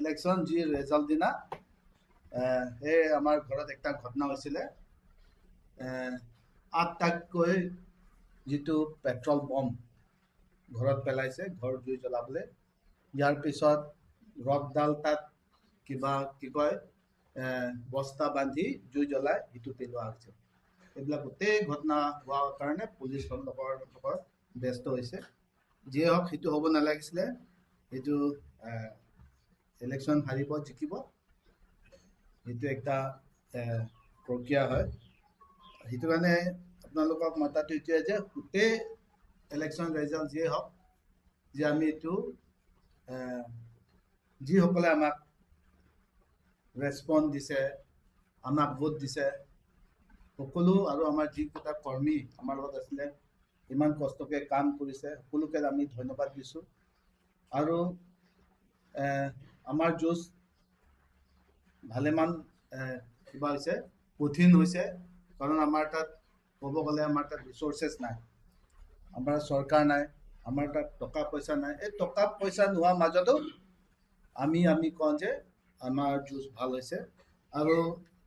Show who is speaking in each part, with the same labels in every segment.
Speaker 1: Election যি result দিনা সেই আমাৰ ঘৰত একটা ঘটনা হৈছিলে। 8টাকৈ যিটো পেট্ৰল বম ঘৰত পেলাইছে, ঘৰ জুই জ্বলাবলৈ। ইয়াৰ পিছত ৰদডাল তাত কিবা কি কয় বস্তা বান্ধি জুই জ্বলাই সিটো পেলোৱা হৈছে। এইবিলাক গোটেই ঘটনা হোৱাৰ কাৰণে পুলিচৰ লগত ব্যস্ত হৈছে। যিয়ে হওক, সেইটো হ'ব নালাগিছিলে। সেইটো ইলেকশ্যন হাৰিব জিকিব, সেইটো একটা প্ৰক্ৰিয়া হয়। সেইটো কাৰণে আপোনালোকক মাতাটো এইটোৱে যে গোটেই ইলেকশ্যন ৰেজাল্ট যিয়ে হওক, যে আমি এইটো যিসকলে আমাক ৰেচপঞ্চ দিছে, আমাক ভোট দিছে সকলো, আৰু আমাৰ যিকেইটা কৰ্মী আমাৰ লগত আছিলে, ইমান কষ্টকে কাম কৰিছে, সকলোকে আমি ধন্যবাদ দিছোঁ। আৰু আমাৰ যুঁজ ভালেমান কিবা হৈছে, কঠিন হৈছে, কাৰণ আমাৰ তাত ক'ব গ'লে আমাৰ তাত ৰিচৰ্চেছ নাই, আমাৰ চৰকাৰ নাই, আমাৰ তাত টকা পইচা নাই। এই টকা পইচা নোহোৱাৰ মাজতো আমি কওঁ যে আমাৰ যুঁজ ভাল হৈছে। আৰু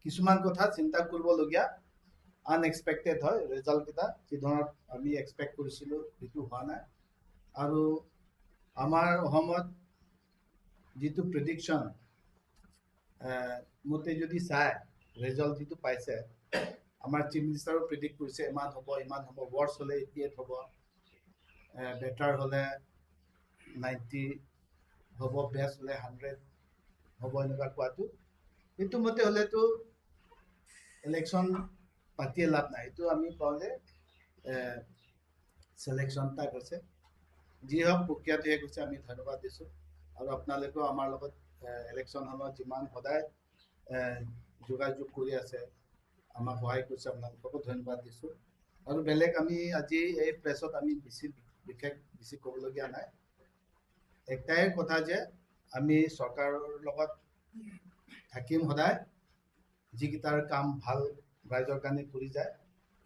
Speaker 1: কিছুমান কথা চিন্তা কৰিবলগীয়া আনএক্সপেক্টেড হয়, ৰেজাল্টকেইটা যি ধৰণত আমি এক্সপেক্ট কৰিছিলোঁ সেইটো হোৱা নাই। আৰু আমাৰ অসমত যিটো প্ৰেডিকশ্যন মতে যদি চায়, ৰেজাল্ট যিটো পাইছে, আমাৰ চিফ মিনিষ্টাৰো প্ৰেডিক্ট কৰিছে ইমান হ'ব, ইমান হ'ব, ৱৰ্ছ হ'লে 88 হ'ব, বেটাৰ হ'লে 90 হ'ব, বেষ্ট হ'লে 100 হ'ব, এনেকুৱা কোৱাটো। সেইটো মতে হ'লেতো ইলেকশ্যন পাতিয়ে লাভ নাই। এইটো আমি কওঁ যে চিলেকশ্যন টাইপ হৈছে। যি হওক, প্ৰক্ৰিয়াটো শেষ হৈছে, আমি ধন্যবাদ দিছোঁ। আৰু আপোনালোকেও আমাৰ লগত ইলেকশ্যন সময়ত যিমান সদায় যোগাযোগ কৰি আছে, আমাক সহায় কৰিছে, আপোনালোককো ধন্যবাদ দিছোঁ। আৰু বেলেগ আমি আজি এই প্ৰেছত আমি বেছি বিশেষ বেছি ক'বলগীয়া নাই। একটাই কথা যে আমি চৰকাৰৰ লগত থাকিম সদায়, যিকেইটাৰ কাম ভাল ৰাইজৰ কাৰণে কৰি যায়।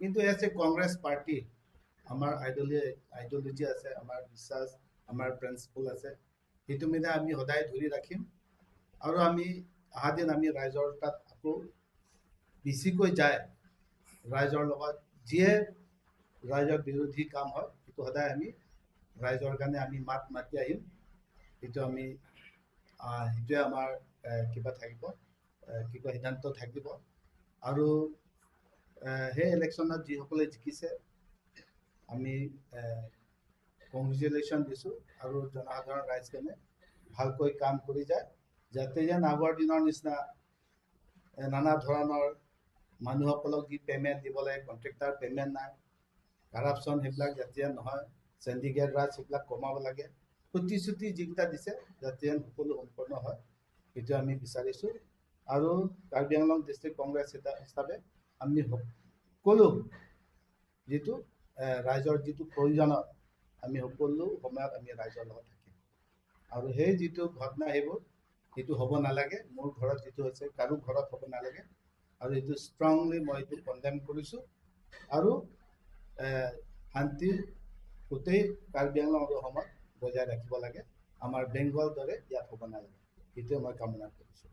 Speaker 1: কিন্তু এজ এ কংগ্ৰেছ পাৰ্টি আমাৰ আইডিঅলজি আছে, আমাৰ বিশ্বাস, আমাৰ প্ৰিন্সিপল আছে, সেইটো মিলাই আমি সদায় ধৰি ৰাখিম। আৰু আমি অহা দিন আমি ৰাইজৰ তাত আকৌ বেছিকৈ যায় ৰাইজৰ লগত, যিয়ে ৰাইজৰ বিৰোধী কাম হয় সেইটো সদায় আমি ৰাইজৰ কাৰণে আমি মাত মাতি আহিম। সেইটো আমি সেইটোৱে আমাৰ কিবা থাকিব, কি কয়, সিদ্ধান্ত থাকিব। আৰু সেই ইলেকশ্যনত যিসকলে জিকিছে আমি কংগ্ৰেচুলেশ্যন দিছোঁ। আৰু জনসাধাৰণ ৰাইজ কাৰণে ভালকৈ কাম কৰি যায়, যাতে যেন আগৰ দিনৰ নিচিনা নানা ধৰণৰ মানুহসকলক যি পে'মেণ্ট দিব লাগে, কণ্ট্ৰেক্টাৰ পে'মেণ্ট নাই, কাৰাপশ্যন সেইবিলাক যাতে নহয়, চেণ্ডিকেট ৰাজ সেইবিলাক কমাব লাগে। প্ৰতিশ্ৰুতি যিকেইটা দিছে যাতে সকলো সম্পূৰ্ণ হয়, সেইটো আমি বিচাৰিছোঁ। আৰু কাৰ্বি আংলং ডিষ্ট্ৰিক্ট কংগ্ৰেছ হিচাপে আমি সকলো যিটো ৰাইজৰ যিটো প্ৰয়োজনত আমি সকলো সময়ত আমি ৰাইজৰ লগত থাকিম। আৰু সেই যিটো ঘটনা সেইবোৰ সেইটো হ'ব নালাগে। মোৰ ঘৰত যিটো হৈছে কাৰো ঘৰত হ'ব নালাগে। আৰু এইটো ষ্ট্ৰংলি মই এইটো কণ্ডেম কৰিছোঁ। আৰু শান্তি গোটেই কাৰ্বি আংলং আৰু অসমত বজাই ৰাখিব লাগে, আমাৰ বেংগল দৰে ইয়াত হ'ব নালাগে, সেইটোৱে মই কামনা কৰিছোঁ।